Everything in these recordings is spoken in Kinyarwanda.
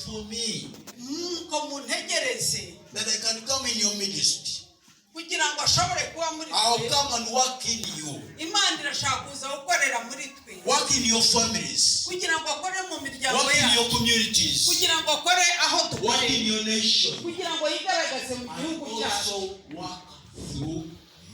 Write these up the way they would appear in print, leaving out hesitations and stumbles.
for me Nuko muntegereze that I can come in your midst. Kugira ngo ashobore kuba muri I'll twe. Come and work in you. Imana irashaka kuza gukorera muri twe. Work in your families. Kugira ngo akore mu miryango Work in yacu. Your communities. Kugira ngo akore aho Work dukorera. In your nation. Kugira ngo yigaragaze mu And gihugu cyacu. Also work through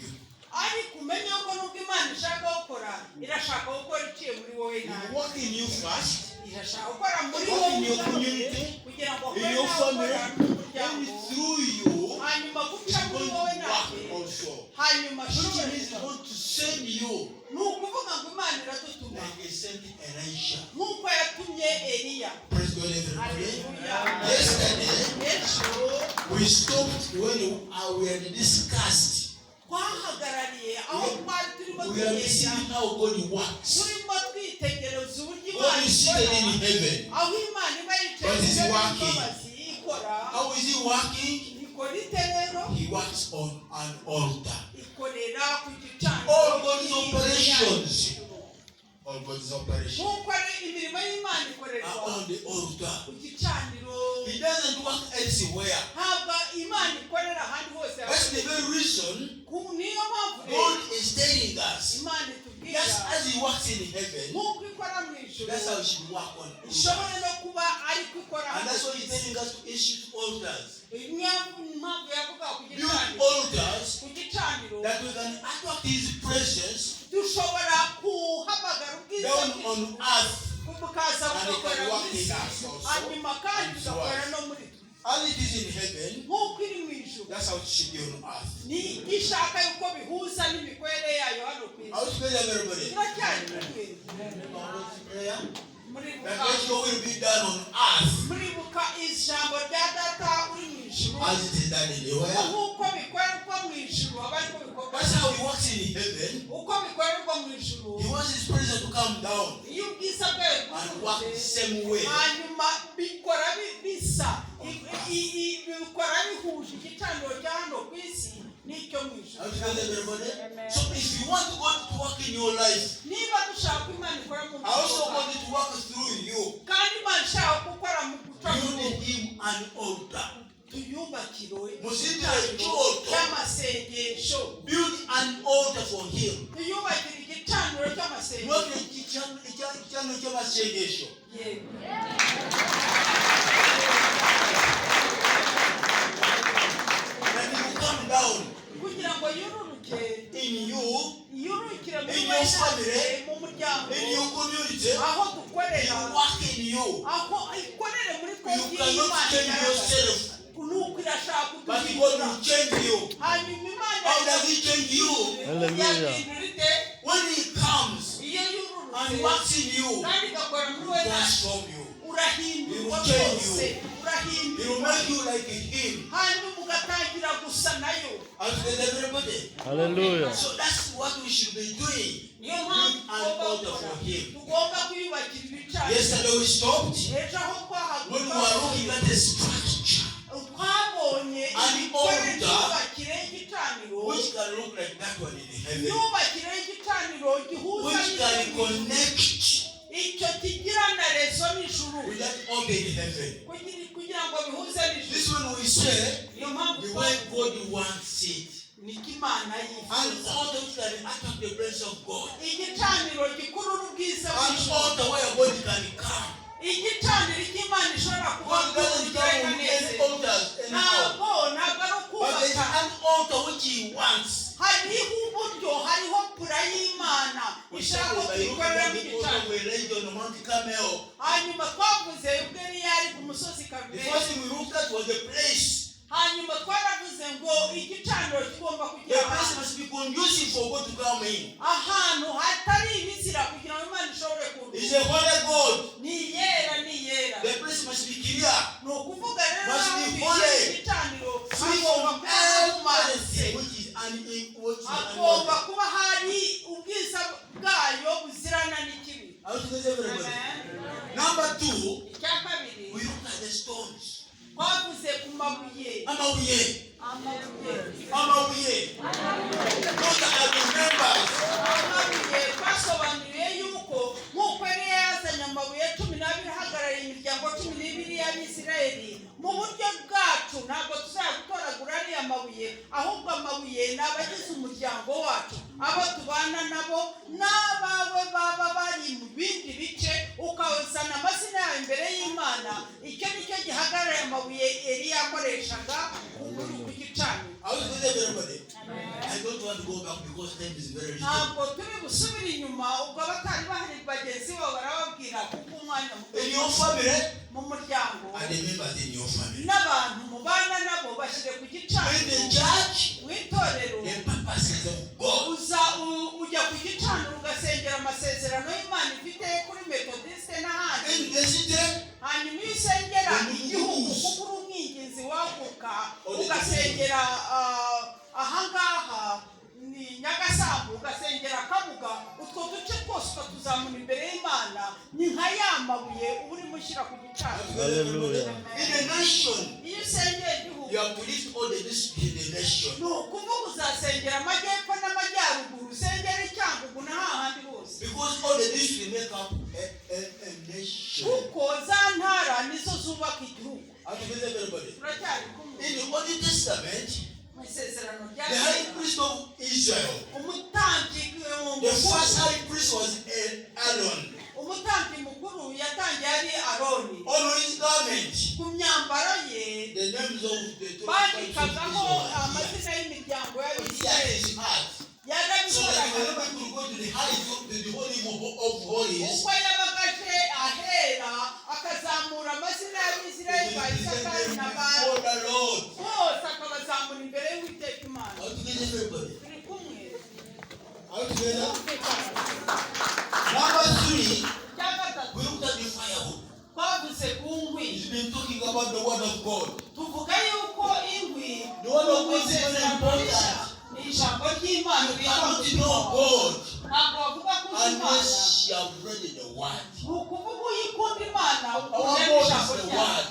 you. Ariko umenye ko nubwo Imana ishaka gukora, irashaka gukora iciye muri wowe He nawe. will work in you first, Irashaka gukora muri work wowe in your ubwawe, community, kugira ngo in akore your nawe family, ukora mu muryango. And through you, Hanyuma guca He's muri going wowe to nawe, work also. hanyuma Which ashobore means He's going to send you ni ukuvuga ngo Imana iradutuma like He sent Elisha. Nk'uko yatumye Eliya. Praise God, everybody. Haleluya. Yesterday, Ejo we stopped when we had discussed. Twahagarariye aho twari turimo We are tugenda seeing how God works. Turimo twitegereza uburyo God Imana is seated ikora in heaven. aho Imana iba yicaye But he's ku ntebe working. y'imbabazi ikora. How is He working? Ikora ite rero? He works on an altar. Ikorera ku gicaniro. All God's operations, all God's operations Nk'uko ari imirimo y'Imana are ikorerwa on the altar. Ku gicaniro. He doesn't work elsewhere. Ntabwo Imana ikorera ahandi hose. That's the very reason Niyo mpamvu rero God is telling us. Imana itubwira Just as He works in heaven, nk'uko ikora mu ijuru that's how He should work on earth. ishobore no kuba ariko ikora And hano. that's why He's telling us to issue altars. Niyo mpamvu yavuga ku Build gicaniro altars ku gicaniro that we can attract His presence dushobora guhamagara ubwiza down on earth bukaza and it bugakora can mu work in isi us also. hanyuma kandi tugakora no muri twe. As it is in heaven, Nk'uko iri mu ijuru that's how it should be on earth. Ni ishaka yuko bihuza n'imikorere yayo hano ku isi. Are we together, everybody? Turacyari kumwe? Prayer. Muribuka That let your will be done on earth muribuka ijambo rya Data uri mu ijuru as it is done in the where. nk'uko bikorerwa mu ijuru aba ariko bikorwa That's how He works in heaven. Uko bikorerwa mu ijuru. He wants His presence to come down Iyo ubwiza bwayo and work the bwuzutse same way. hanyuma bikora bisa bikora bihuje igicaniro cya hano ku isi n'icyo mu ijuru. Are you together, everybody? So if you want God to work in your life, Niba dushaka ko Imana ikora mu I also buzima want it to work through you. Kandi Imana ishaka gukora mu guca muri Build wowe Him an altar. Tuyubakire Musindire igicaniro icyoto. cy'amasengesho. Build an altar for Him. Tuyubakire igicaniro cy'amasengesho. Not igicaniro cy'amasengesho. Yego. That He will come down Kugira ngo yururuke in you, yurukire muri in wowe your family, natwe, mu muryango in your community. Aho He dukorera will work in you. Aho ikorere muri twe You cannot Imana change igaragaza. Yourself, Nuko irashaka but God kuduhindura will change you. hanyuma Imana How does He change you? Hallelujah. Yaduhindura ite? When He comes Iyo and yururutse works in you, kandi igakora muri wowe natwe transform you. urahindurwa He will change rwose you. He urahindurwa will make you like Him. hanyuma ugatangira gusa nayo. Are you together, everybody? Hallelujah. So that's what we should be doing. Niyo mpamvu Build an tugomba altar gukora for Him. tugomba kwiyubakira ibicaniro. Yesterday we stopped Ejo aho when we were looking at the structure twabonye An imikorere altar imyubakire y'igicaniro which can look like that one in heaven, imyubakire y'igicaniro gihuza which can n'ijuru. Connect Icyo kigira na rezo n'ijuru with that altar in heaven. Kugira ngo bihuze n'ijuru. This one we say Niyo mpamvu the way God wants it. Niko Imana An yifuza. Altar which can attract the presence of God. Igicaniro gikurura ubwiza An bw'ijuru. Altar where God can come. Igicaniro cy'Imana ishobora kuba God doesn't come on any altars anymore. Ntabwo ari But there's ukubaka an altar which He wants. hariho uburyo hariho plan y'Imana We ishaka ko started by looking tuyikoreramo at the altar igicaniro. we laid on Mount Carmel. Hanyuma twavuze ubwo yari ari ku musozi The Karumeli. First thing we looked at was the place. Hanyuma twaravuze ngo igicaniro kigomba The kugira place ahantu must be conducive for God to come in. ahantu hatari ibizira kugira ngo Imana ishobore He's kuza. A holy God. Ni iyera ni iyera. The place must be clear. Ni ukuvuga rero Must aho be twishyira holy. igicaniro Free hagomba from kuba hahumanitse everything which is which is hagomba unworthy. Kuba hari ubwiza bwayo buzirana n'ikibi. Are we together, everybody? Amen. Number two, Icya kabiri we look at the stones. Twavuze ku mabuye. Amabuye. Amabuye. Amabuye. Those are the members. Amabuye twasobanuriye yuko nk'uko yari yazanye amabuye 12 ahagarariye imiryango 12 y'Abisirayeli. Ahubwo amabuye ni abagize umuryango wacu, abo tubana nabo n'abawe baba bari mu bindi bice, ukazana amazina yawe imbere y'Imana. Icyo ni cyo gihagarariye amabuye Eliya yakoreshaga ku gicaniro. Are we together, everybody? I don't want to go back because time is very little. Ntabwo turi gusubira inyuma. Ubwo abatari bahari bagenzi babo barababwira, kuko umwanya muto. In your family, Mu muryango and the members in your family. n'abantu mubana nabo, bashyire ku In the gicaniro. church, Mu itorero, the purposes of God. uza ujya ku gicaniro ugasengera amasezerano y'Imana ifite kuri Metodiste n'ahandi. In the city, Hanyuma iyo usengera igihugu, kuko uri umwinginzi waguka, ugasengera ahangaha ni Nyagasambu, ugasengera Kabuga, utwo duce twose ukatuzamura imbere y'Imana, ni nka ya mabuye uba urimo ushyira ku gicaniro. Hallelujah. In the nation, Iyo usengeye igihugu, you have to list all the districts in the nation. Ni ukuvuga uzasengera amajyepfo n'amajyaruguru, usengera iCyangugu na hahandi hose. Because all the districts make up a nation. Kuko za ntara nizo zubaka igihugu. Are you together, everybody? Turacyari kumwe? In the Old Testament, Mu isezerano rya the high kera, priest of Israel, umutambyi the first high priest was Aaron. Umutambyi mukuru yatangiye ari Aroni. On his garment, Ku myambaro ye, the names of the 12 tribes of bandikagaho Israel. Amazina y'imiryango He had y'Abisirayeli. his heart. So that Yarabikoraga. whenever he could go to the high, to the Holy of Holies, Uko yabaga aje ahera, akazamura amazina y'Abisirayeli ba he would present Isakari them na ba before the Lord. bose, akabazamura imbere y'Uwiteka Imana. Are you together, everybody? Turi kumwe? Are you together? Kumvikana? Number three, Icya gatatu, we looked at the firewood. Twavuze ku nkwi. He's been talking about the word of God. Tuvuga yuko inkwi The word of God is very important. Ni ijambo ry'Imana. You cannot know God Ntabwo bavuga ko uzi Imana unless you have read the word. Ni ukuvuga uyikunda Imana, Our ukunda God is n'ijambo the ryayo. word.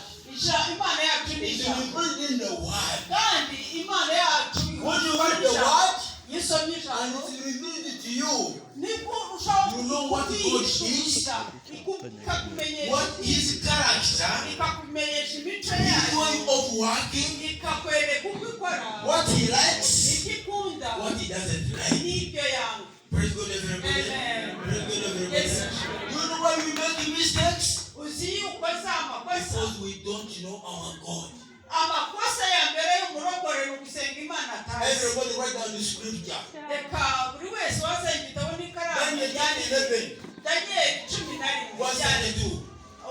Imana yacu ni It's ijambo. revealed in the word. Kandi Imana yacu When you read the word iyo usomye and ijambo, it's revealed to you, nibwo urushaho you know what God is, kuyishumisha, ikakumenyesha what his character, ikakumenyesha imico his yayo, way of working, ikakwereka uko ikora, what he likes, ibyo ikunda, what he doesn't like. n'ibyo yanga. Praise God, everybody. Amen. Praise God, everybody. Yes. You know why we make mistakes? Uzi yuko za amakosa? Because we don't know our God. Amakosa ya mbere y'umurokore ni ugusenga Imana atazi. Everybody write down the scripture. Reka buri wese wazanye igitabo n'ikaramu. Daniel 11, Daniyeli 11, verse 32.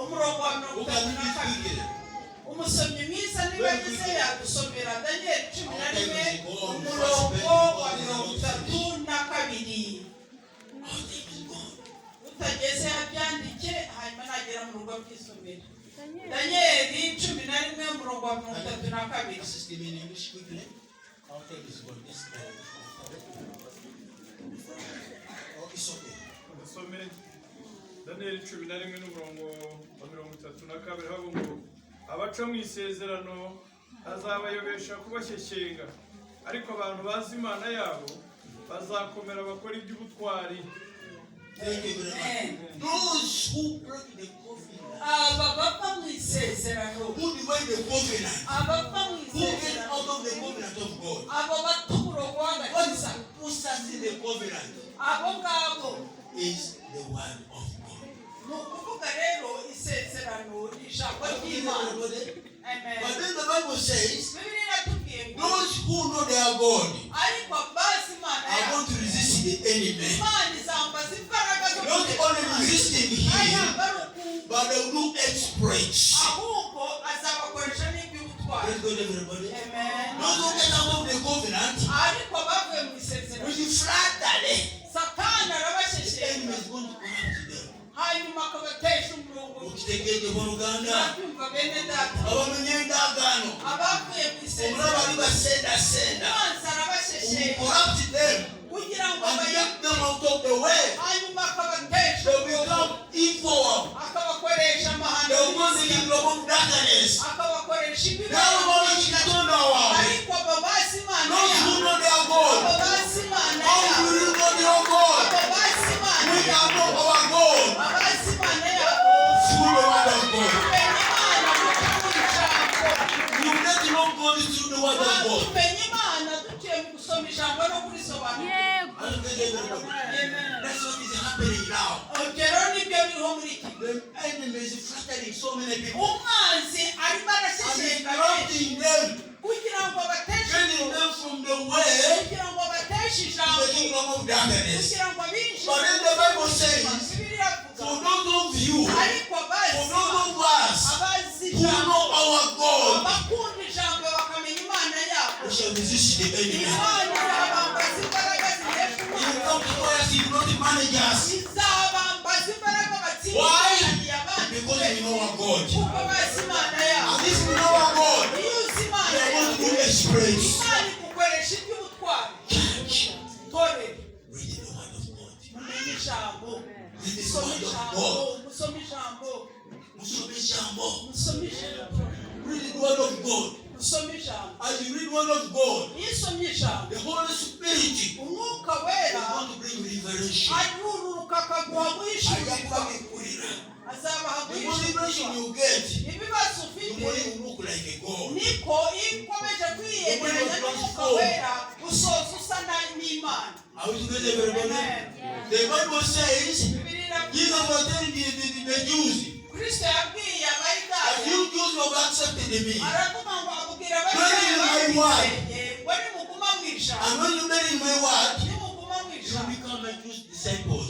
umurongo wa mirongo Who itatu can na read it kabiri. quickly? Umusomyi mwiza niba ageze yadusomera Daniyeli 11, umurongo wa 32. Our time is gone. Utageze abyandike, hanyuma nagera mu rugo abyisomera. Daniyeli 11, umurongo wa 32. Assist me in English quickly. Our time is gone. Yes, oh, it's okay. Dusome Daniyeli 11 n'umurongo wa 32, havuga ngo: "Abaca mu isezerano azabayobesha kubashyeshyenga, ariko abantu bazi Imana yabo bazakomera bakora iby'ubutwari." Thank you very much. Those who break the covenant, Aba bava mu isezerano, who divide the covenant, abava mu who get isezerano, out of the covenant of God, abo bata umurongo what w'agakiza, puts us in the covenant abo ngabo is the word of God. Ni ukuvuga rero isezerano ni ijambo ry'Imana. Amen. But then the Bible says, Bibiliya iratubwiye ngo those who know their God ariko bazi Imana are yabo, going to resist the enemy. Imana izambaza imbaraga zo Not only resisting him, ntabwo ari uku but they will do exploits. Ahubwo azabakoresha n'iby'ubutwari. Praise God, everybody. Amen. Those who get out of the covenant Ariko bavuye mu isezerano, with flattery, Satani the arabashyeshyenga, enemy is going to corrupt them. Hanyuma akabatesha umurongo. Mukitegedde booluganda? Murabyumva bene data? Abamenye endagaano, Abavuye mu omulaba isezerano, ali basendasenda, umwanzi arabashyeshyenga corrupt them kugira ngo and bayo get them out of the way. Hanyuma akabatesha They umurongo, become evil. Akabakoresha amahano, They will go to the global darkness. Akabakoresha Nawe imibabaro. bamanyi Katonda waabwe, Ariko abo bazi Imana those who yabo, know their God, abo bazi Imana how yabo, will you know your God? abo bazi Imana We yabo, can know our God abazi Imana yabo, through the word of God. tumenya Imana duca mu ijambo. You get to know God through the word of God. Tumenya Imana duciye Biciye mu gusoma ijambo no kurisobanura. Are you together, everybody? That's what is happening now. Ibyo rero nibyo biriho muri iki gihe. The enemy is flattering so many people Umwanzi arimo and arashyeshyenga benshi interrupting them, kugira ngo abateshe bringing them from the way kugira ngo abateshe to ijambo, the kingdom of darkness. kugira ngo abinjize. But then the Bible says, Bibiliya iravuga, for those of you, ariko for abazi those of us abazi who ijambo, know our God, abakunda ijambo bakamenya Imana yabo, we shall resist the enemy. Imana izabambaza imbaraga zinesha He will umwanzi. come to us, he will not manage us. Izabambaza imbaraga batsinda Why? ibananiye abandi. Because we know our God. Kuko bazi Imana yabo. And this we know our God, Iyo uzi we Imana are going to yawe, do exploits. Imana igukoresha iby'ubutwari. Church, Tore, read the word of God. mumenye ijambo. Read the Musome word of ijambo, God. musome ijambo, Musome ijambo. musome ijambo, Read the word of God. musome ijambo. As you read word of God, Iyo usomye ijambo, the Holy Spirit Umwuka is Wera going to bring revelation. arururuka akaguha Ajya guhishurirwa. kubabikurira. Azabaha The more revelation guhishurirwa. you get, Ibibazo the ufite, more you look like a God. niko iyo ukomeje kwiyegeranya n'Umwuka Wera usoza usa n'Imana. Are we together, everybody? Amen. The Bible says, Bibiliya iravuga, Jesus was telling the Jews, Kristo yabwiye that Abayudaya, you Jews have accepted me. aravuga ngo abwira When you Abayudaya my word, bamwizeye ngo nimuguma mu ijambo, and when you marry my word, nimuguma mu you ijambo, become my true disciples.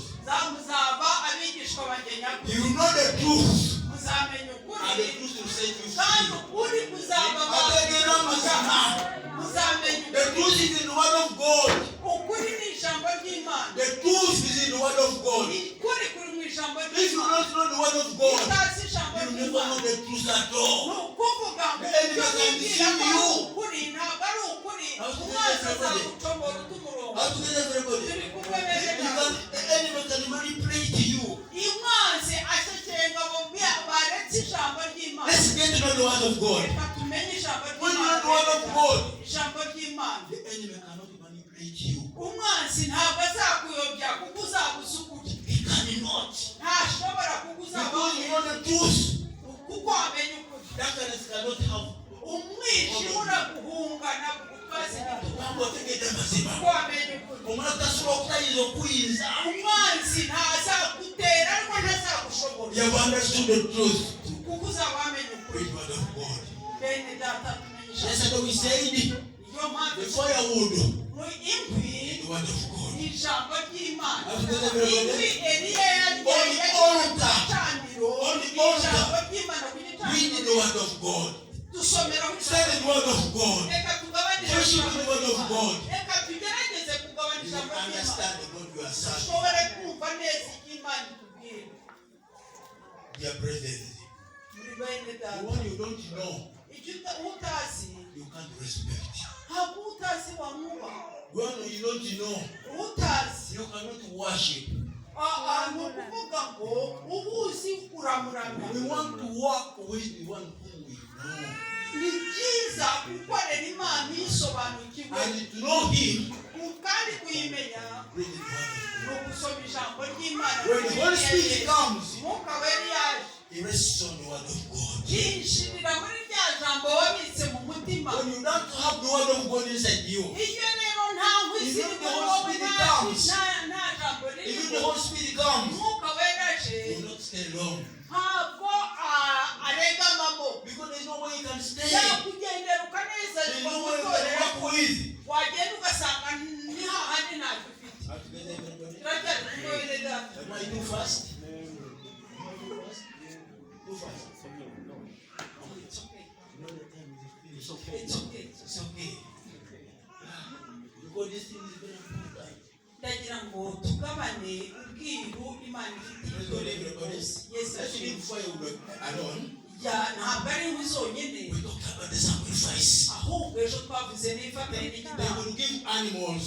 muzaba abigishwa banjye nyakuri. You know the truth, Muzamenya and ukuri, the truth will set you kandi free. ukuri Ategera amazima. muzamenya The ukuri. truth is in the word of God. Ukuri ni ijambo ry'Imana. The truth is in the word of God. Ukuri kuri mu ijambo If you ry'Imana. don't know the word of God, Utazi ijambo you never ry'Imana, know the truth at all. ni ukuvuga ngo The enemy ibyo can wibwira deceive ko ari you. ukuri ntabwo ari ukuri. How to Umwanzi get everybody? azagucomora utumurongo. How to get everybody? Turi kumwe bene You data. can, the enemy can manipulate you. Umwanzi ashyeshyenga abo baretse ijambo ry'Imana. Let's get to know the word of God. Reka tumenye ijambo When you know ry'Imana. the word of God, Ijambo ry'Imana, the enemy cannot manipulate you. umwanzi ntabwo azakuyobya kuko uzabuze ukuri. He cannot. Ntashobora kuguzaba Because you know the truth. kuko wamenye ukuri. Darkness cannot have. Umwijima uraguhunga ntabwo ugutwaza igitugu Ntabwo ategeka amazima. kuko wamenye ukuri. Umuntu adashobora kutayiza okuyinza. Umwanzi ntazagutera ariko ntazagushobora You have understood the truth. kuko uzaba wamenye ukuri. Read the word of God. Bene data, tumenye ijambo. Yesterday we said Niyo mpamvu the firewood, mu inkwi the word of God. ni ijambo ry'Imana. Are we together, everybody? Inkwi Eliya yari On the altar. gicaniro, On the ni altar. ijambo ry'Imana ku Read gicaniro. the word of God. Dusomeraho Say ijambo. the word of God. Reka tugabanire Worship ijambo the word of ry'Imana. God. Reka tugerageze kugabana You ijambo will ry'Imana, understand the God you are serving. ushobore kumva neza icyo Imana itubwira. Dear brethren, Muri bene the data, one you don't know, icyo utazi, you can't respect. ntabwo utazi wamwubaha. The one you don't know, Utazi, you cannot worship. ni ukuvuga ngo ubuzi uramuramya. We want to walk with the one whom we know. Ni byiza gukorera Imana uyisobanukiwe. And to know him, Kandi kuyimenya read the word ni of God. ugusoma ijambo ry'Imana. When the Holy Spirit comes, Umwuka Wera yaje, he rests on the word of God. yinjirira muri rya jambo wabitse mu mutima. When you don't have the word of God inside you, Iyo rero nta nkwi Even ziri the muri Holy wowe, Spirit comes. nta jambo even the ririmo, Holy Spirit comes, Umwuka Wera aje, you will not stay long. ntabwo aregamamo. Because there's no way you can stay. Yakugendera There's ukanezerwa no mu way you can itorero, work with. wagenda ugasanga ni hahandi ntacyo ufite. Are together, everybody? Turacyari kumwe bene data? Am I too fast? Am I too fast? Too fast. It's okay. You know the time is finished. It's okay. It's okay. Because this thing is very important. Ndagira ngo tugabane ubwiru Imana ifitiye Praise God, itorero. everybody. Yesu Let's ashimwe. leave firewood alone. Ya, ntabwo ari inkwi zonyine. We talked about the sacrifice. Ahubwo ejo twavuze n'ifatanye They n'igitambo. could give animals.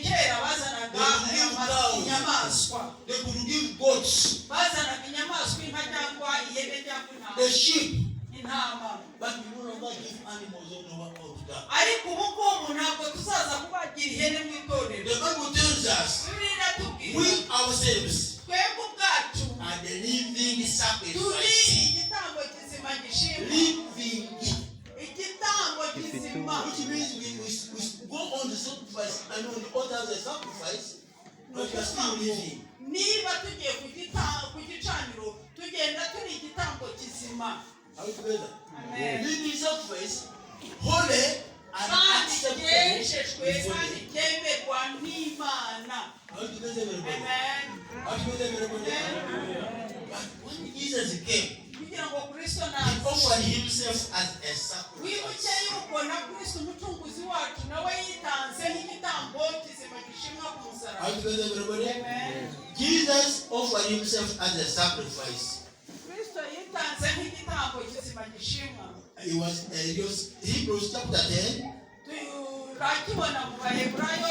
Kera bazanaga They could give cows. inyamaswa. They could give goats. Bazanaga inyamaswa, inka cyangwa ihene cyangwa intama. The sheep. Intama. But we no longer give animals on our altar. Ariko ubu ngubu ntabwo tuzaza kubagira ihene mu itorero. The Bible tells us Bibiliya iratubwira, we ourselves twebwe ubwacu are the living turi sacrifice. igitambo kizima gishimwa. Living. Igitambo kizima. Which means we go Igitambo. Living. Niba tugiye ku gicaniro, tugenda turi igitambo kizima. Are we together? Amen. Living sacrifice, holy and Kandi acceptable cyejejwe before kandi Him. cyemerwa n'Imana. Are we together, everybody? Amen. Are we together, everybody? But when Jesus came, Kugira ngo Kristo he naza, offered himself as a wibuke sacrifice. yuko na Kristo umucunguzi wacu nawe yitanze nk'igitambo kizima gishimwa ku musaraba. Are we together, everybody? Amen. Jesus offered himself as a sacrifice. Kristo yitanze nk'igitambo kizima gishimwa. It was Hebrews chapter 10, Turakibona mu Baheburayo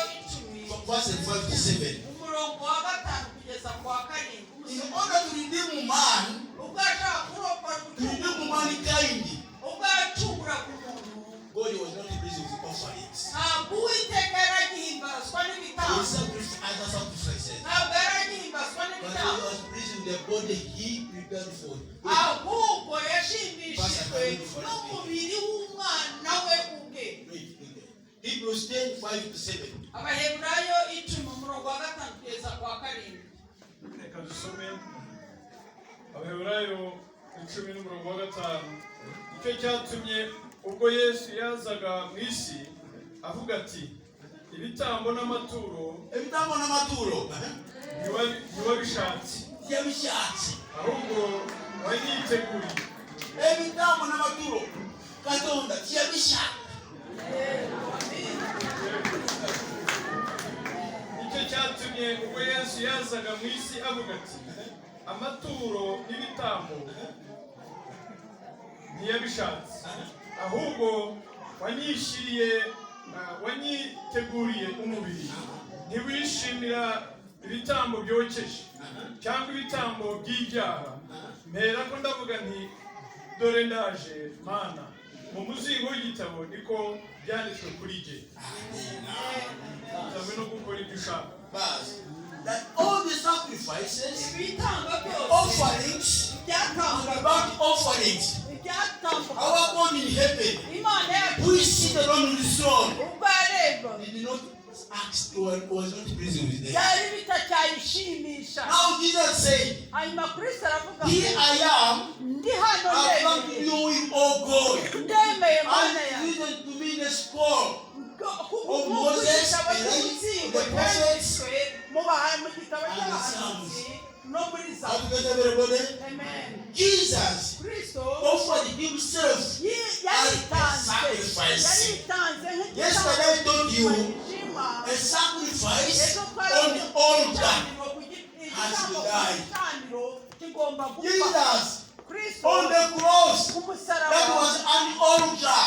10, verse 5 to 7. umurongo wa 5 kugeza ku wa 7. In order to redeem man, Ubwo ashaka kurokora, to redeem mankind, ubwo yacungura ku muntu, God was not pleased with offerings. Ntabwo Uwiteka yaragihimbazwa n'ibitambo. He sacrificed other sacrifices. Ntabwo yaragihimbazwa But he n'ibitambo, was pleased with the body he prepared for him. Ahubwo yashimishijwe n'umubiri w'umwana we ubwe. Read, read. Hebrews 10, 5 to 7. Abaheburayo 10, umurongo wa 5 kugeza ku wa 7. Reka dusome Abaheburayo 10 n'umurongo wa 5. Nicyo cyatumye ubwo Yesu yazaga mu isi avuga ati: "Ibitambo n'amaturo Ebitambo n'amaturo ntiwabishatse, yabishatse, ahubwo wanyiteguriye." Ebitambo n'amaturo Katonda tiyabishaka. Nicyo cyatumye ubwo Yesu yazaga mu isi avuga ati: "Amaturo n'ibitambo ntiyabishatse, ahubwo wanyishyiriye wanyiteguriye umubiri. Ntiwishimira ibitambo byokeje cyangwa ibitambo by'ibyaha. Mpera ko ndavuga nti: 'Dore ndaje, Mana, mu muzingo w'igitabo niko byanditswe kuri jye, nzanywe no gukora ibyo ushaka.'" But that all the sacrifices, Ibitambo byose, offerings, ibyatangwaga, about offerings, ibyatangwaga, our God in heaven, Imana yacu, who is seated on the throne, ubwo yareba, he did not ask, was not pleased with them. Byari bitacyayishimisha. Now Jesus said, Hanyuma Kristo aravuga, "Here I am, ndi hano, I come to ndemeye, you, O God." ndemeye Mana And yanjye. written to me in the scroll Nk'uko of Moses, igitabo Elijah, cy'umuzingo the prophets, cyanditswe mu gitabo and the cy'abahanuzi no muri za Are together, everybody? Amen. Jesus Kristo offered himself as a yaritanze, sacrifice. yaritanze. Yesterday I told you Nk'igitambo a sacrifice ejo on the altar has igitambo to ku die. gicaniro kigomba gupfa. Jesus Kristo on the cross, ku musaraba, that was an altar.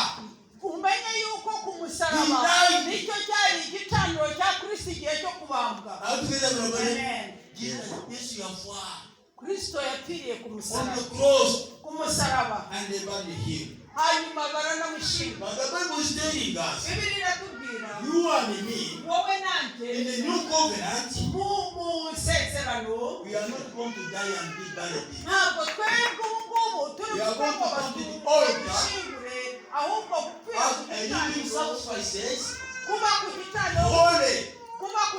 Umenye yuko ku musaraba He died. nicyo cyari igicaniro cya Kristo igihe cyo kubambwa. Are we together, everybody? Amen. Jesus, yes, you are far. Kristo yapfiriye ku On musaraba, the cross, ku musaraba, and they buried him. Hanyuma baranamushinga. But the Bible is telling us, Bibiliya iratubwira, you and me, wowe nanjye, in the new covenant, mu isezerano, we are not going to die and be buried. Ntabwo twebwe ubu ngubu turi We are kuvuga ngo going to come to the altar badushyingure, ahubwo gupfira as ku a living gicaniro, sacrifices, kuba ku gicaniro, holy kuba ku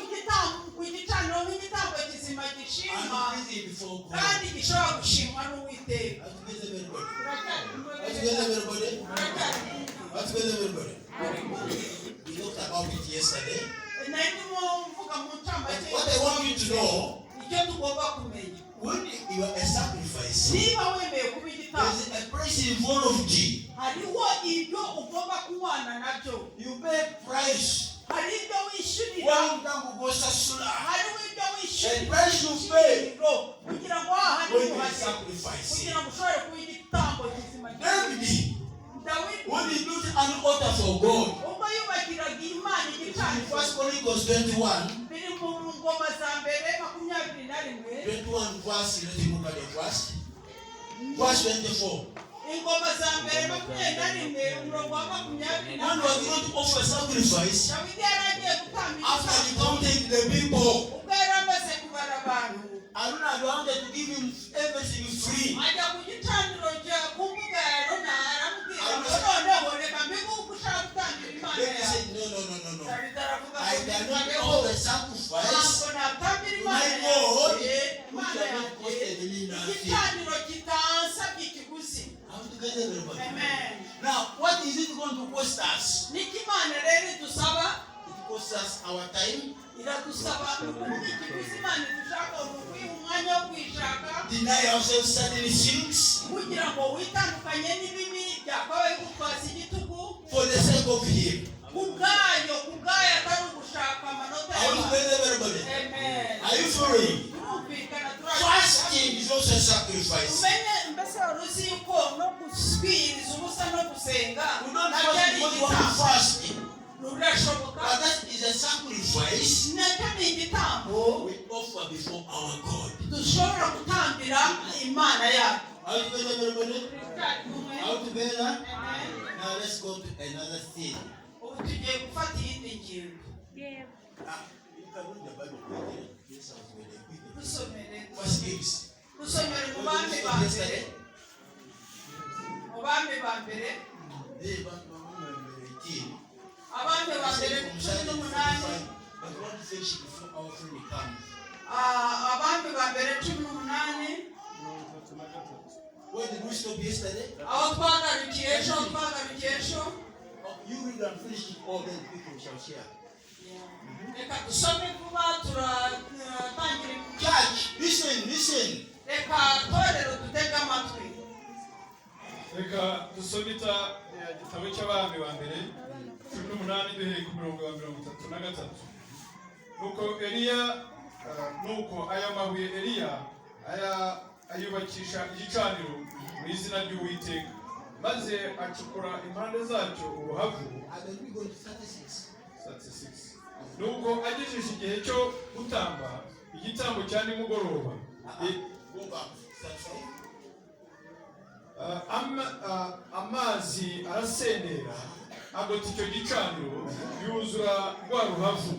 gicaniro nk'igitambo kizima gishimwa and pleasing before God. kandi gishobora gushimwa n'Uwiteka. Are together, everybody? Turacyari kumwe? Are together, everybody? Turacyari kumwe? Are together, everybody? Turi kumwe? We talked about it yesterday. Nari ndimo mvuga mu But ncamake. what I want you to know, Icyo tugomba kumenya, when you are a sacrifice, niba wemeye kuba igitambo, there's a price involved. Hariho ibyo ugomba kunywana nabyo. You pay price. Hari ibyo wishyurira. Hariho ibyo wishyurira A price you pay kugira ngo hahandi when you uhagere, sacrifice. Kugira ngo ushobore kuba igitambo kizima. David, Dawidi, when he built an altar for God, ubwo yubakiraga Imana igicaniro, First Chronicles 21, biri mu Ngoma za Mbere 21, 21 verse, let me look at the verse. Verse 24. Ingoma za Mbere 21, umurongo wa 20 Man was going to offer sacrifice Dawidi yari agiye gutamba after he igitambo, counted the people. Ubwo yari amaze kubara abantu, Aruna wanted to give him everything free. Ajya ku gicaniro cya ku mbuga ya Rona, aramubwira ngo noneho reka mbiguhe uko ushaka gutambira Imana Then he yawe. said, "No, no, no, no, no. Dawidi aravuga I ngo cannot "Mbikoreho. offer sacrifice Ntabwo natambira Imana to my together, everybody? Amen. Now, what is it going to cost us? Niki Imana rero idusaba? It costs us our time, Iradusaba ni ukuvuga ikiguzi Imana idushaka ni ukwiha umwanya wo kuyishaka, deny ourselves certain things kugira ngo witandukanye n'ibibi byakabaye gutwaza igitugu for the sake of Him. Kubwayo, kubwayo, atari ugushaka amanota Are we y'abantu. together, everybody? Amen. Are you following? Turumvikana? Fasting is also a sacrifice. Umenye mbese wari uzi yuko no kwiyiriza ubusa no gusenga We don't nabyo fast ari because we want to igitambo? fast. Birashoboka. But that is a sacrifice Nacyo ni igitambo we offer before our God. dushobora gutambira Imana yacu. Are you together, everybody? Turacyari kumwe? Are we together? Amen. Now let's go to another thing. Ubu tugiye gufata iyindi ngingo. Ah, you can read the Bible quickly. Yes, I was reading quickly. Dusomere. First Kings. Dusomere mu Bami ba Mbere, mu Bami ba Mbere. Hey, but number 18. Abami ba Mbere 18. But we want to finish it before our friend comes. Ah, Abami ba Mbere 18. 33. Where did we stop yesterday? Aho twagarukiye ejo, twagarukiye ejo. Oh, you read and finish it all, then people shall share. Reka dusome vuba, turatangira. Church, listen, listen. Reka torero dutege amatwi. Reka dusome igitabo cy'Abami ba Mbere 18, duhereye ku murongo wa 33. Nuko Eliya nuko aya mabuye Eliya aya ayubakisha igicaniro mu izina ry'Uwiteka, maze acukura impande zacyo uruhavu. And then we go to 36. 36. Nuko agejeje igihe cyo gutamba igitambo cya nimugoroba, Go back. 35. Amazi arasenera agota icyo gicaniro, yuzura rwa ruhavu.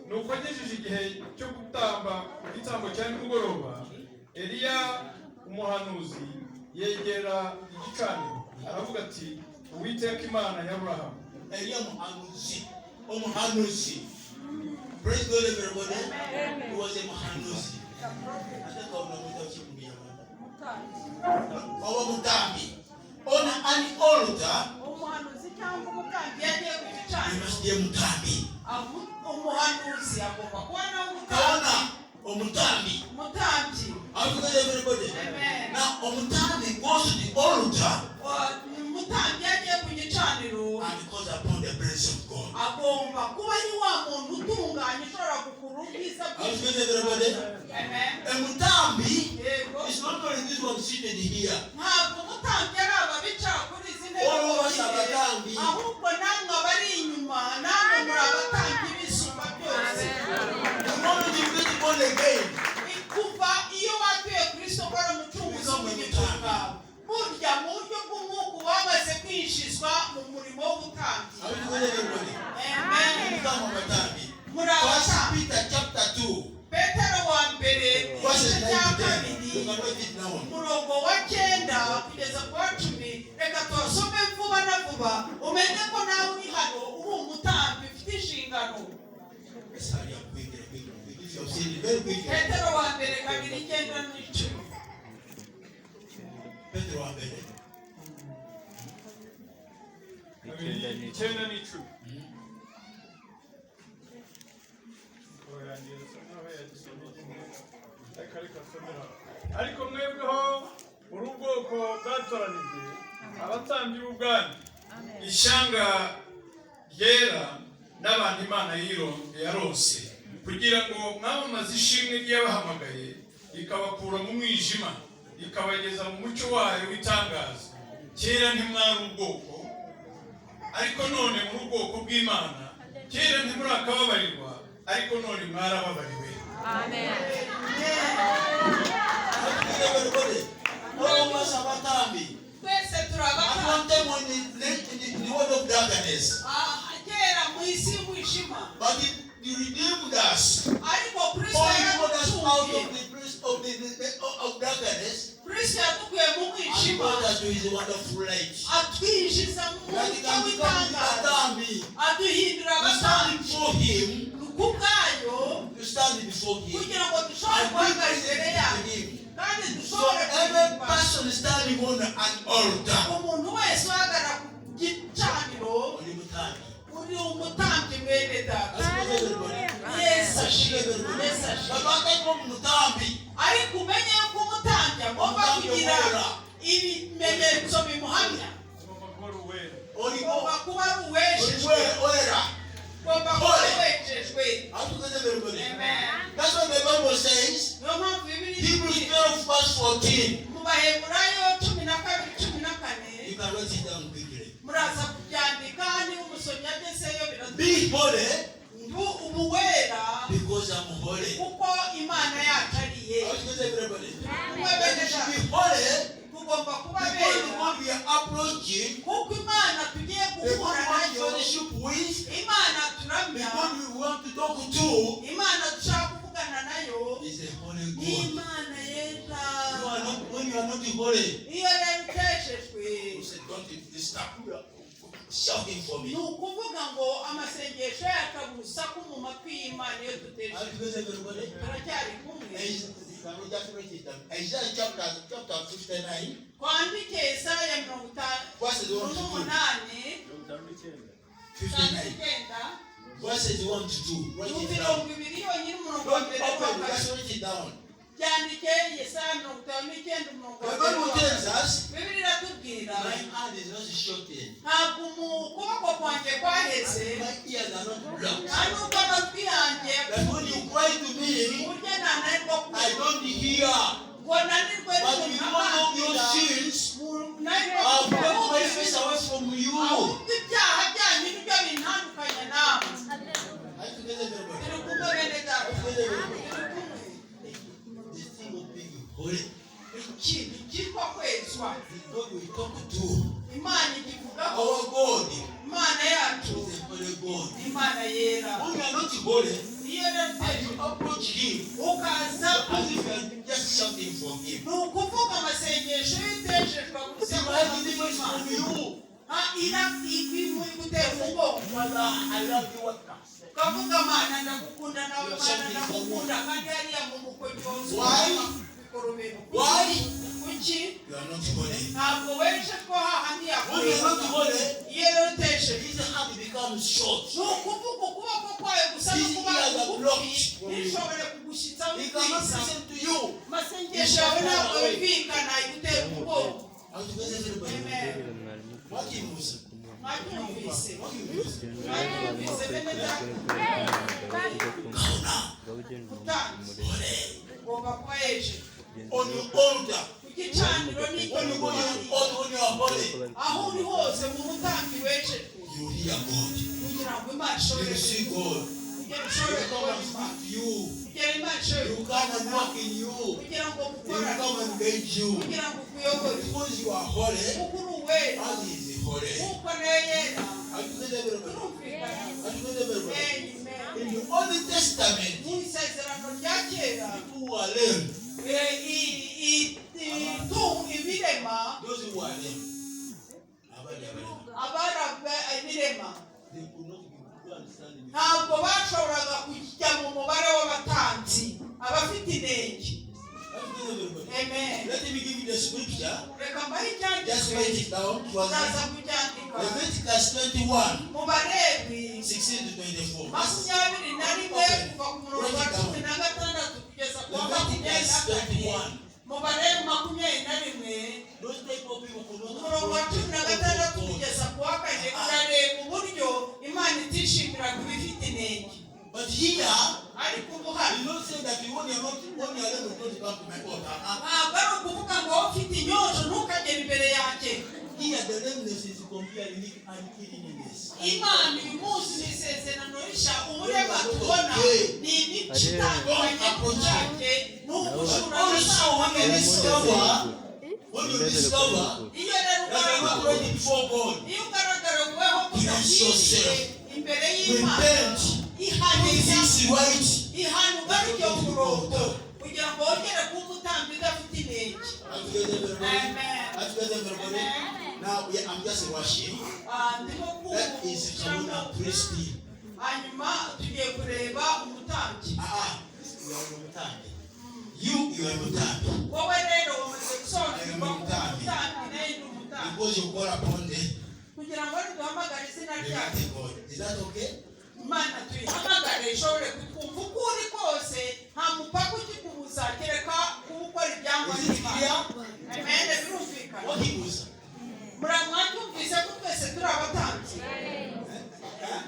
Nuko agejeje igihe cyo gutamba igitambo cya nimugoroba, Eliya umuhanuzi yegera igicaniro, aravuga ati: "Uwiteka Imana ya Aburahamu." Eliya Muhanuzi. Umuhanuzi. Praise God, everybody. He was a Muhanuzi. I think I will not go. Oba mutambi. On an altar, Umuhanuzi cyangwa umutambyi yagiye ku you gicaniro. Must be a mutambi. Umuhanuzi agomba kuba nawe umutambyi. Kaona, umutambi. Umutambyi. Are you together, everybody? Amen. Now, umutambi goes to the altar Umutambyi yagiye ku gicaniro and calls upon the presence of God. agomba kuba ari wa muntu utunganye ushobora gukurura ubwiza. Are you together, everybody? Amen. A mutambi Yego. is not only this one seated here. Ntabwo umutambyi ari aba bicara kuri izi ntebe All of us are bonyine, abatambyi. ahubwo namwe abari inyuma, namwe muri abatambyi b'Isumba byose. The moment you get born again, Kuva iyo watuye Kristo ko ari umucunguzi w'ubugingo bwawe, burya mu buryo bw'umwuka wamaze kwinjizwa mu murimo w'ubutambyi. Are you together, everybody? Amen. Become abatambyi. Muri First abatambyi. Peter chapter 2, Petero wa Mbere verses igice 9 cya to 10. kabiri, You can write it down. umurongo wa 9 kugeza ku wa 10. Reka tuhasome vuba na vuba, umenye ko nawe uri hano uri umutambyi ufite inshingano. Let's hurry up quickly, quickly, quickly. If you have seen it, very quickly. Petero wa Mbere 2, 9 n'10. Petero wa Mbere. 2, 9 n'10. Orangiza asa nkaho yagisomye nyine. Reka reka asomera. Ariko mwebweho uri ubwoko bwatoranijwe, abatambyi b'ubwami, ishyanga ryera n'abantu Imana yaronse, kugira ngo mwamamaze ishimwe ry'abahamagaye ikabakura mu mwijima ikabageza mu mucyo wayo w'itangaza. Kera ntimwari ubwoko, ariko none muri ubwoko bw'Imana. Kera ntimurakababarirwa, ariko none mwarababariwe. Are you together, everybody? All of us are abatambyi. Twese At turi abatambyi. one time when in the world of darkness, Ah, kera mu isi y'umwijima, but he redeemed us. ariko Kristo All he brought us out yaraducunguye. of the place of darkness Kristo yadukuye mu and mwijima, brought us to his wonderful light. atwinjiza mu That he mucyo can become w'itangaza, abatambyi. aduhindura To stand abatambyi before him, ku bwayo, to stand before him. kugira ngo dushobore And guhagarara imbere be yayo. present to him. Kandi So dushobore every kuririmba. person standing on an altar, Umuntu wese uhagarara ku gicaniro, uri mutambyi. Uri umutambyi, mwene data. Everybody. Yesu ashimwe, Yesu ashimwe. Babaga ko mutambi. Ariko umenye yuko umutambyi agomba kugira ibimenyetso bimuhamya. Ugomba kuba ari uwera. Ugomba kuba ari uwejejwe. Wera. Ugomba kuba wejejwe. How to get everybody? Amen. That's what the Bible says. Niyo mpamvu Bibiliya Hebrews itubwira 12 verse 14. mu Baheburayo 12:14. You can write it down quickly. Muraza kubyandika niba umusomyi agezeyo biradufasha. Be holy Ndu ubuwera because I'm holy. kuko Imana yacu ari How iyera. to get everybody? Kumwe bene You should data. be holy Tugomba kuba because the bera one we are approaching, kuko Imana tugiye the guhura one we want nayo, fellowship with, Imana the turamya, one we want to talk to Imana dushaka kuvugana nayo is a holy ni God. Imana yera. You are not when you are not holy, Iyo rero uteshejwe, you say, "Don't disturb shouting for ni me." ukuvuga ngo amasengesho yacu aba urusaku mu matwi y'Imana iyo How tuteshejwe. to get everybody? Turacyari kumwe? Isaiah chapter 59, Twandike Yesaya mirongo itanu verses 1 to 2. n'umunani 59, 59, verses 1 to 2. Write ni it down. 20 yonyine, umurongo wa Don't mbere n'uwa open, kabiri. just write it down. Byandike Yesaya 59, umurongo The wa mbere Bible n'uwa tells kabiri. us, Bibiliya iratubwira, "My hand is not shortened, ntabwo mu kuboko kwanjye kwaheze, my ears are not blocked. Nta nubwo amatwi yanjye, That when you cry to me, uburyo nananirwa I don't hear. Ngo nanirwe But because of your sins, I've kept my face away from you." Ahubwo ibyaha byanyu nibyo bintandukanya nawe. Are you together, everybody? Turi kumwe, bene data? Are you together, everybody? Turi kumwe? The thing of being holy, Ikintu cyitwa kwezwa, the God we talk to, Imana ikivugaho, our God Imana yacu is a holy God. ni Imana yera. When you are not holy, Iyo rero and you approach Him ukaza as if you are just shouting for Him, ni ukuvuga amasengesho y'iteshejwe He will have the voice from you. Igutera umugongo. "Father, I love you." What? Ukavuga, "Mana, ndagukunda," nawe, "Mana, ndagukunda," kandi hariya mu mukojozi Why? bikorobero. Why? Kuki? You are not holy. Ntabwo weje ko hahandi When you are not yakureba. Holy, Iyo rero utesheje, his hand becomes short. ni ukuvuga ukuboko kwayo gusa no His kuba ears are kugufi blocked from you. ntishobore kugushyitsa He cannot wikwiza. listen to you. Amasengesho yawe ntabwo yumvikana, igutera ubwoba. Are you together, everybody? Amen. What is Mwabyumvise? What is Mwabyumvise, bene data? Utambyi ugomba kuba yeje On your altar? Ku gicaniro n'icyo When you go on your altar, when you are holy, aho uri hose mu mutambyi wejejwe, you hear God. Kugira ngo Imana ishobore You see God. kugira He ishobore will come kubona and Imana, speak to you. kugira Imana ishobore He will come and work in you. Kugira ngo He will mukorane, come and guide you. Kugira ngo ukuyobore. Because you are holy, Kuko uri uwera, as He is holy. Kuko nayo yera. Are you together, everybody? Turumvikana? Are you together, everybody? Amen. In the Old Testament, Mu isezerano rya kera, people who are lame, ibirema, those who are lame, abandi abarema, abari ibirema, they could not be go and stand in the ntabwo bashoboraga kujya mu mubare w'abatambyi, abafite inenge. Are you together, everybody? Amen. Let me give you the scripture. Reka mbahe Just icyanditswe. write it down. Uraza kucyandika. Leviticus 21, Mu Balewi 16 to 24. 21, kuva ku murongo wa 16 kugeza ku wa Leviticus 24. 21. Mu Balewi 21, Those type of people could not umurongo wa 16 kugeza ku wa 4, urareba uburyo Imana itishimiraga ibifite inenge. But here, Ariko ubu hano, you not say that you when you're not when you're lame, you don't come to my altar. Ntabwo ari ukuvuga ngo wowe ufite inyosho ntukagere imbere yanjye. Here, the lameness is comparing it and cleanliness. Imana uyu munsi mu isezerano rishya, umurema tubona ni imico itandukanye n'ubwake ni ubujura. Also, when you discover Iyo rero that you're not ugaragara ready before God, iyo ugaragara weho kudakwiriye imbere y'Imana, repent, ihane, put things right. ihane, ugaruke mu murongo kugira ngo wongere kuba umutambyi udafite inenge. Are you together, everybody? Amen. Are you together, everybody? Now, yeah, I'm just rushing. Ah, ndimo That is Haruna priestly. Hanyuma tugiye kureba umutambyi. Ah, we are on time. You are mutambyi. Wowe rero wamaze gusobanukirwa ko umutambyi, nawe ndi umutambyi. Because you call upon the Kugira ngo niduhamagare izina ryacu, mighty God. Is that okay? Imana tuyihamagare ishobore kutwumva uko uri kose. Nta mupaka ukikubuza kereka kuba ukora ibyangwa Is it n'Imana. clear? Amen, birumvikana. What he was? Muramwatumvise ko twese turi abatambyi? Huh?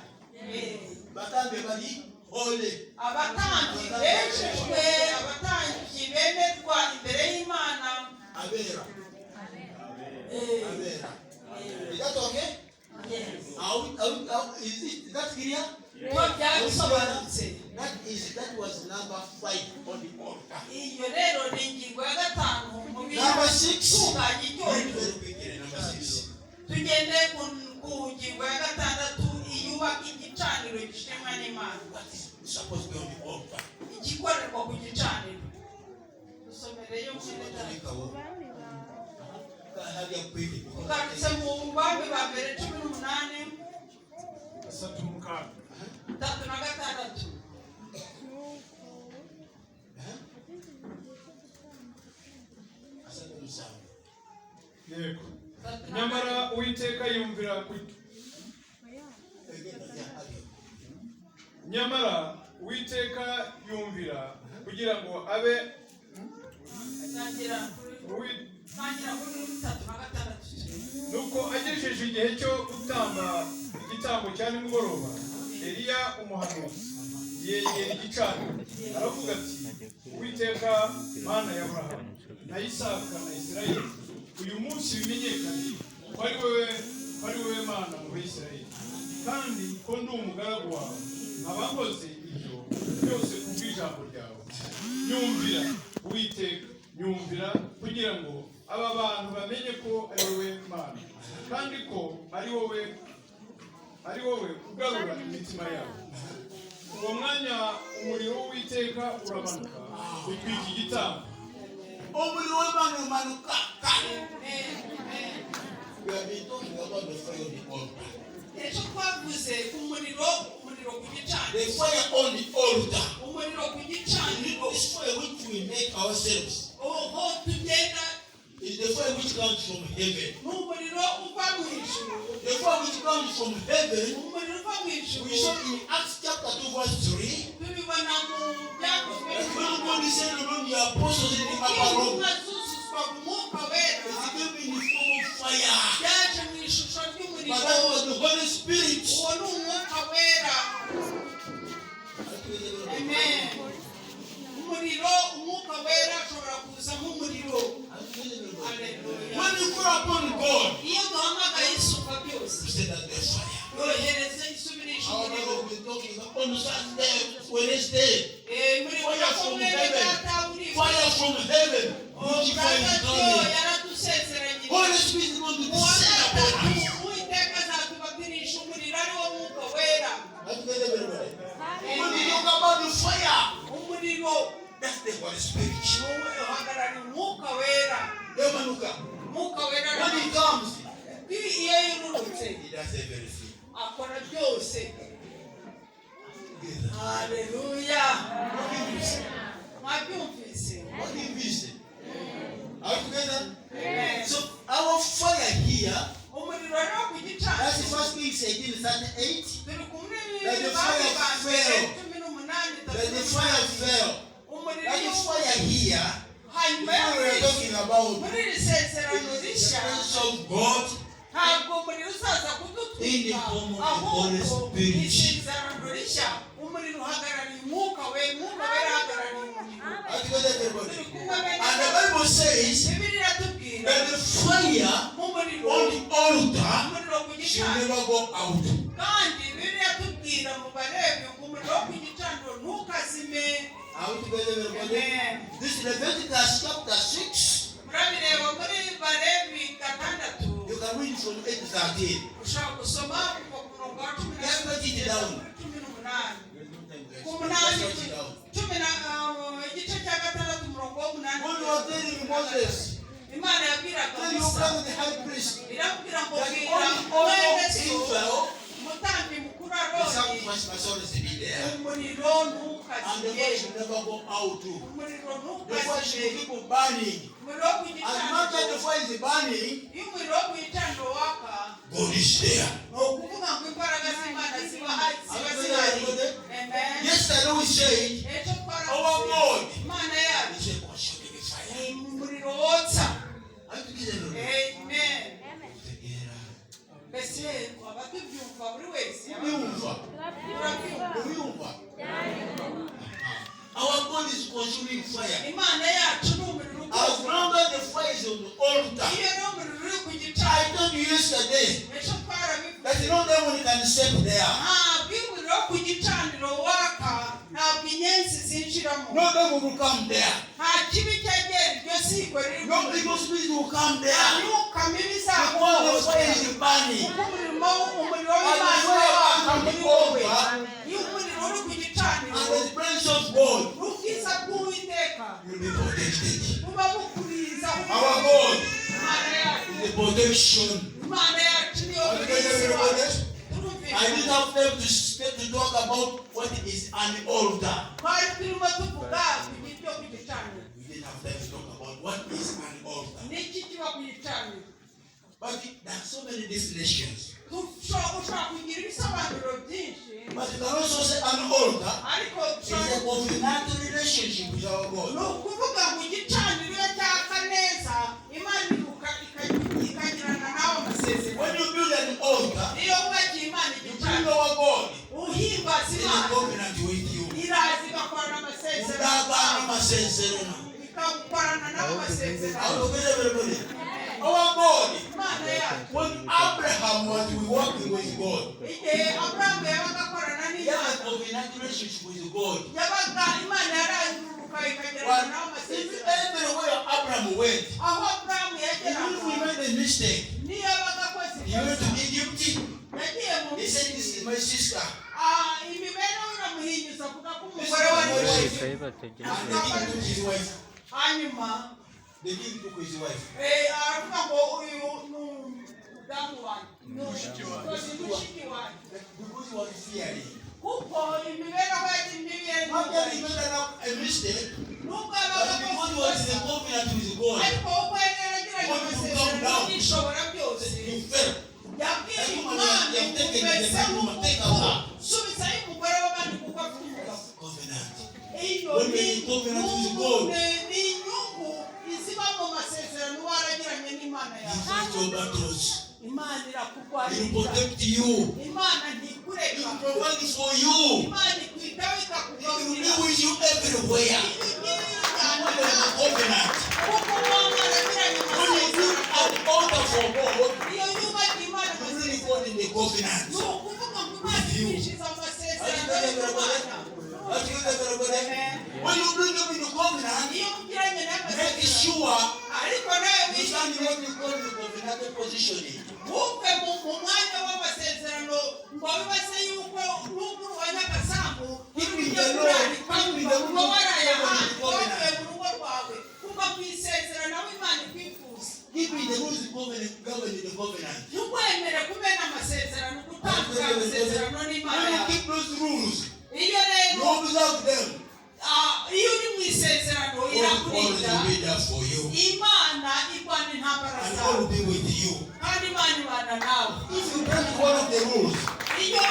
Batambyi bari holy. Abatambyi bejejwe, abatambyi bemerwa imbere y'Imana. Abera. Abera. Is that okay? Yes. Is that clear? Kuba byabisobanutse? That was number 5 on the altar. Iyo rero ni ingingo ya gatanu mu Number 6. bitunganya Very, icyorezo. very quickly, number 6. Tugende ku ngingo ya gatandatu, iyubaka igicaniro gishimwa n'Imana. What is supposed to be on the altar? Igikorerwa ku gicaniro, dusomereyo mwene data. Tugarutse mu Bami ba Mbere 18. 36. 36. Yego. Nyamara Uwiteka yumvira ku nyamara Uwiteka yumvira kugira ngo abe Tangira kuri tangira kuri 36. Nuko agejeje igihe cyo gutamba igitambo cya nimugoroba, Eliya umuhanuzi yegera igicaniro, aravuga ati: "Uwiteka Mana ya Aburahamu na Isaka na Isirayeli, uyu munsi bimenyekane ko ari wowe Mana mu Bayisirayeli, kandi ko ndi umugaragu wawe, nkaba nkoze ibyo byose ku bw'ijambo ryawe. Nyumvira, Uwiteka, nyumvira, kugira ngo aba bantu bamenye ko ari wowe Mana, kandi ko ari wowe ugarura imitima yabo." Uwo mwanya umuriro w'Uwiteka uramanuka utwika igitambo. Umuriro w'Imana umanuka. We have been talking about the fire on the altar. Ejo twavuze ku muriro, umuriro ku The gicaniro. fire on the altar. Umuriro ku gicaniro. This fire which we make ourselves Aho tugenda is the fire which comes from heaven. ni umuriro uva mu ijuru. The fire which comes from heaven, Umuriro uva mu ijuru, we saw in Acts chapter 2, verse 3. tubibona mu Byakozwe. That when God descended on the apostles in the upper room, Intumwa zuzuzwa Umwuka Wera, it came in the form of fire. byaje mu ishusho ry'umuriro. But that was the Holy Spirit. Uwo ni Umwuka Wera. Amen. Umuriro, Umwuka Wera ashobora kuza nk'umuriro. Haleluya. When you call upon God, Iyo duhamagaye Isumba byose, you say that there's fire. yohereze isubirisha Our umuriro. brother will be talking on Sunday, Wednesday. Muri ko mwene data uri Fire from heaven. Which fire is Brother Joe coming? yaradusezeranyije. Holy Spirit is going to Uwa descend upon gatatu, us. Uwiteka azatubatirisha umuriro, ari wo Mwuka Wera. That's very, very, very. When we talk about the fire, Umuriro that's the Holy Spirit. wowe uhagarara Umwuka Wera. Yamanuka. Umwuka Wera When he comes, iyo yururutse, he does everything. akora byose. Haleluya. What do you say? Mwabyumvise? What do you say? Are we together? Amen. So our fire here, Umuriro rero ku gicaniro, that's First Kings 18:38. Turi kumwe That the fire Bami ba Mbere fell. 18. That the fire fell. Umuriro That the fire here, the hanyuma fire we are talking about muri iri sezerano is the rishya, presence of God ntabwo umuriro uzaza in the kudutwika, form of the Holy ahubwo Spirit. isezerano rishya, umuriro uhagarariye Umwuka we, Umwuka Wera ahagarariye umuriro. Are you together, everybody? Turi kumwe bene? And the Bible says Bibiliya iratubwira that the fire mu muriro, on the altar umuriro ku should gicaniro, never go out. kandi Bibiliya iratubwira mu Balewi ngo umuriro wo ku gicaniro ntukazime. Are we together, everybody? Amen. This is Leviticus chapter 6. Murabireba muri Balewi 6. You can read from 8 to 13. Ushobora gusoma kuva ku murongo wa cumi na Let's write it down. 18, ku Let's 8, write it down. cumi na igice cya 6, umurongo w'8. God was telling Moses, Imana yabwiraga tell your Musa, brother the high priest, iramubwira ngo that bwira on the altar mwene of so Israel, umutambyi mukuru the Aroni, sacrifice must always be there. umuriro ntukazime. And the ntukazime. fire should never go out too. Umuriro The fire should ntukazime. keep on burning. Umuriro wo ku As much as gicaniro, the fire is burning, iyo umuriro wo ku gicaniro waka, God is there. ni ukuvuga ngo imbaraga z'Imana ziba zihari. Amen. Yesterday we said, Ejo our twaravuze, God Imana yacu is a consuming fire. ni umuriro wotsa. Are you together? Amen. Together. Mbese twaba tubyumva buri wese? Uyumva. Turabyumva. Uyumva. Our God is consuming fire. Imana yacu ni umuriro As ukonje. long as the fire is on the altar, Iyo ni umuriro uri ku I gicaniro, told you yesterday ejo twarabivuze, that no devil can step there. ntabwo iyo umuriro wo ku gicaniro waka, ntabwo inyenzi zinjiramo. No devil will come there. Nta kibi cyegera iryo ziko riri No evil spirit will come nta there. myuka mibi Because the fire izaguhohotera, is burning. kuko umuriro w'Imana uba waka muri wowe. Iyo umuriro uri ku gicaniro, And the presence of God ubwiza bw'Uwiteka will be protected. buba bukuriza. Our God Imana yacu, is a protection. Imana yacu niyo Are you together, burinzi everybody? wacu. I didn't Turumvikana. have time to talk about what is an altar. Twari turimo tuvuga ku byo ku gicaniro. We didn't have time to talk about what is an altar. Niki kiba ku gicaniro? But there are so many definitions. Ushobora kugira ibisobanuro byinshi. But you can also say an altar Ariko is a covenantal relationship with our ni God. ukuvuga ngo igicaniro iyo cyaka neza, Imana iruka ikagirana nawe amasezerano. When you build an altar, Iyo wubakiye Imana you bring igicaniro, our God uhimbaza in a Imana, covenant with you. iraza igakorana amasezerano Udagana nawe. amasezerano. Ikagukorana nawe amasezerano. Are you together, everybody? Our God, Imana yacu, when Abraham was walking with God, igihe Aburahamu yabaga akorana he had a n'Imana, covenant relationship with God. yabaga Imana yaranguruka ikagirana But nawe if amasezerano. everywhere Abraham went, Aho Aburahamu even if yageraga, he made a mistake, niyo yabaga akoze he went to ikosa, Egypt. yagiye mu He said, "This is my sister." Ah, imibereho iramuhinyuza, avuga ko umugore wari we. And the king took his wife. Hanyuma The king took his wife. Aravuga ngo uyu ni umudamu wanjye, ni mushiki wanjye. Because he was fearing. Kuko imibereho yari mibi, yari Not that he yugarije. made a mistake, Nubwo but yabaga because he akoze was in a ikosa, covenant with God, ariko uko yari yaragiranye amasezerano n'Ishobora byose, he fell. yabwiye umwami ngo mbese nk'uko subizayo umugore w'abandi kuko afite umugabo. Covenant. Iyo When ni we covenant with God, ni inyungu iziba mu masezerano waragiranye n'Imana He yawe. fights your battles. Imana He will irakurwanirira. protect you. Imana He ntikureka. will provide for you. Imana ikwitaho, He will ikakugaburira. be with you everywhere. Iyo ugiye When there is a ujyana covenant. kuko muba mwaragiranye When you build amasezerano. an altar for God, Iyo yubakiye Imana you bring amasezerano, God in the covenant. ni ukuvuga ngo Imana ikwinjiza amasezerano y'Imana. Are you together, everybody? When you bring them in the covenant, Iyo mugiranye make n'amasezerano, sure ariko nawe you stand in wishyure what we call the covenantal positioning. ntuve mu mwanya w'amasezerano ngo wibaze yuko nubwo urwanya agasambu ujye kurarika uba waraye ahandi wavuye mu rugo rwawe, kuva ku isezerano aho Imana ikwifuza. Keeping the rules covenant, govern the covenant. Ntiwemere kumena amasezerano, gutandukanya amasezerano n'Imana When you yawe. keep those rules, Iyo rero you observe them. iyo uri mu isezerano, God always irakurinda. will be there for you. Imana irwana intambara And God zawe, will be with you. kandi Imana ibana nawe. If you break one of the rules, Iyo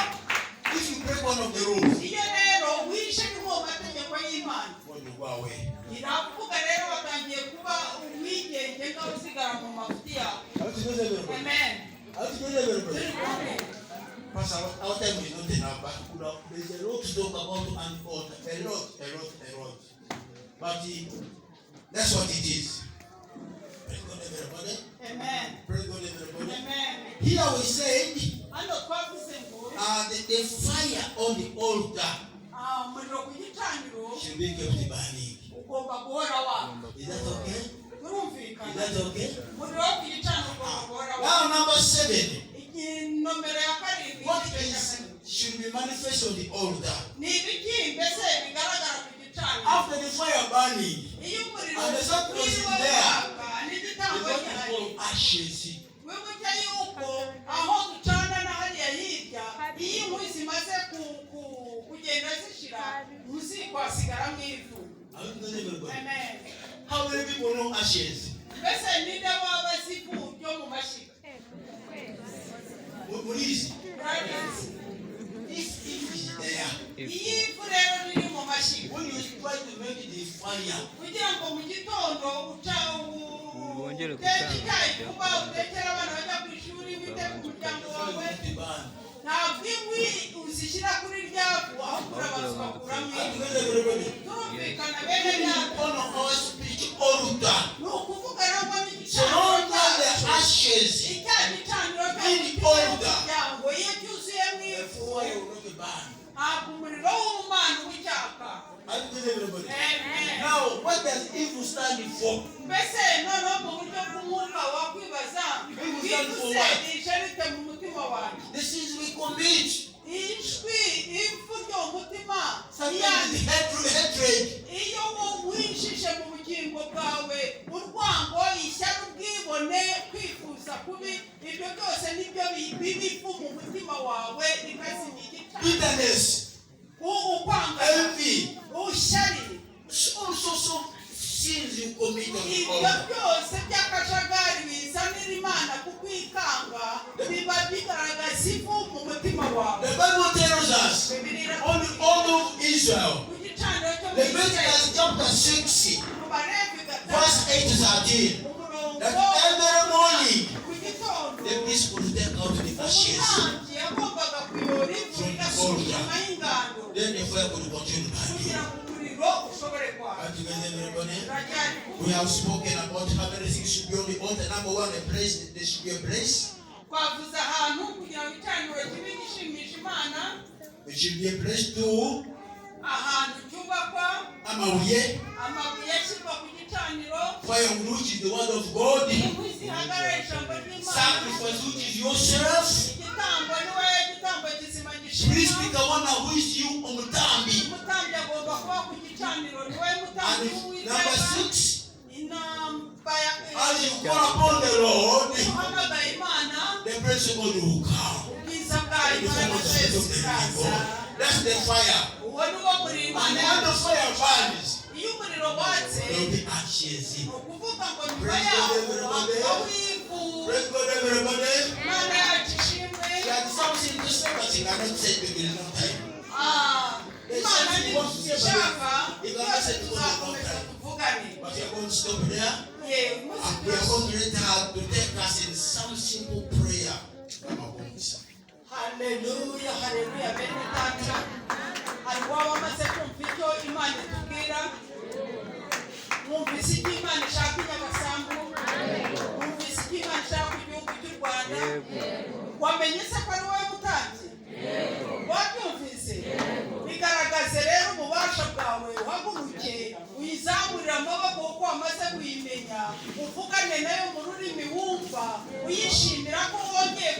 if you break one of the rules, iyo rero wishe mu mategeko y'Imana, God will go away. iravuga rero watangiye kuba umwigenge ngaho usigara mu mafuti yawe. Are you together, everybody? Amen. Are you together, everybody? Turi kumwe. Pastor, our time is not enough, but there's a lot to talk about an altar. A lot, a lot, a lot. But that's what it is. Praise God, everybody. Amen. Praise God, everybody. Amen. Here we said Hano twavuze ngo the fire on the altar umuriro ku gicaniro should be kept burning. ugomba guhora waka. Is that okay? Is Turumvikana. that okay? Umuriro wo ku gicaniro ugomba guhora waka. Now, number 7. Inomero ya karindwi, What igice cya is karindwi. should be manifest on the altar? Ni ibiki mbese bigaragara ku gicaniro? After the fire burning, Iyo umuriro and the sacrifice is wiriwe there, waka n'igitambo the what we gihari, call ashes. wibuke yuko aho ducana na hariya hirya, iyo inkwi zimaze kugenda zishira, Mu ziko hasigaramo ivu. Are you together, everybody? Amen. How many people know ashes? Mbese ninde waba azi ivu ryo mu mashyiga? Murizi. Murabizi. If is there, Iyo ivu rero riri mu mashyiga, when you try to make the fire, kugira ngo mu gitondo uca Wongere uteke gutanga. icyayi kuba utekera abana bajya ku ishuri, wite ku muryango the fire wawe, will not be burned. Ntabwo inkwi uzishyira kuri rya vu, ahubwo urabanza ugakuramo Are you ivu. together, everybody? Turumvikana bene data? On our spiritual altar. Ni ukuvuga rero ngo So n'igicaniro long as the cyacu, ashes icya gicaniro in cyacu order, cy'umuryango, iyo cyuzuyemo the ivu, fire will not be burned. Ntabwo umuriro w'umwana uba ucyaka. Are you together, everybody? Amen. Now, what does evil stand for? Mbese noneho mu buryo bw'umwuka wakwibaza, Ivu stand ivu for se what? rije rite mu mutima wanjye? This is we commit. Ijwi ivu ryo mu mutima. Sometimes it's hatred, hatred. Iyo wo winjije mu bugingo bwawe urwango, ishyari, ubwibone, kwifuza kubi, ibyo byose nibyo biba ivu mu mutima wawe rikazimya igicaniro. Bitterness, Ukwangana, envy, ishyari, all sorts of sins you commit on the ibyo altar. Byose by'akajagari bizanira Imana kukwikanga biba bigaragaza ivu mu mutima wawe. The Bible tells us Bibiliya on the altar of Israel, ku gicaniro cyo mu Leviticus Isirayeli, chapter 6, mu Balevi verse 6, 8 to 13, umurongo that every morning ku gitondo, the priest would take out the ashes. Umutambyi yagombaga kuyora ivu rigasubira inyuma y'ingando, Then the fire could continue burning. Kugira ngo umuriro ushobore kwaka. Are you together, everybody? Turacyari kumwe? We have spoken about how many things should be on the altar. Number one, a place, there should be a place. Twavuze ahantu kugira ngo igicaniro kibe gishimisha Imana. It should be a place. Two, Ahantu cyubakwa, amabuye, amabuye ashyirwa ku gicaniro, firewood, which is the word of God, inkwi zihagarara ijambo ry'Imana, sacrifice, which is yourself, igitambo niwe igitambo kizima priest gishimwa. Kawana, who is you, umutambi. Umutambyi agomba kuba ku gicaniro, niwe mutambyi And w'Uwiteka. number six, Inamba ya as you call upon the Lord, uhamagaye Imana, the presence of God will come. Ubwiza bwayo, In the form imbaraga of the zayo Spirit of the living zikaza. God. That's the fire. Uwo ni wo muriro And Imana when the fire burns, iyo umuriro watse, there will be ashes. Ni ukuvuga ngo nyuma Praise yaho God, everybody. habaho ivu. Praise God, everybody. Imana yacu ishimwe. There is something to say, but you cannot say it because no time. Ah, Imana nishaka twese tuzakomeza tuvugane. But we are going to stop there. Yewe umunsi And we are going to let her to take us in some simple prayer. Haleluya, haleluya. Bene data, hari uwaba amaze kumva icyo Imana itubwira? Mwumvise icyo Imana ishaka i Nyagasambu? Mwumvise icyo Imana ishaka ku gihugu cy'u Rwanda? Wamenye se ko ari wowe mutambyi? Wabyumvise? Bigaragaze rero ububasha bwawe, uhaguruke uyizamurire amaboko kuko wamaze kuyimenya, uvugane nayo mu rurimi wumva, uyishimira ko wongeye.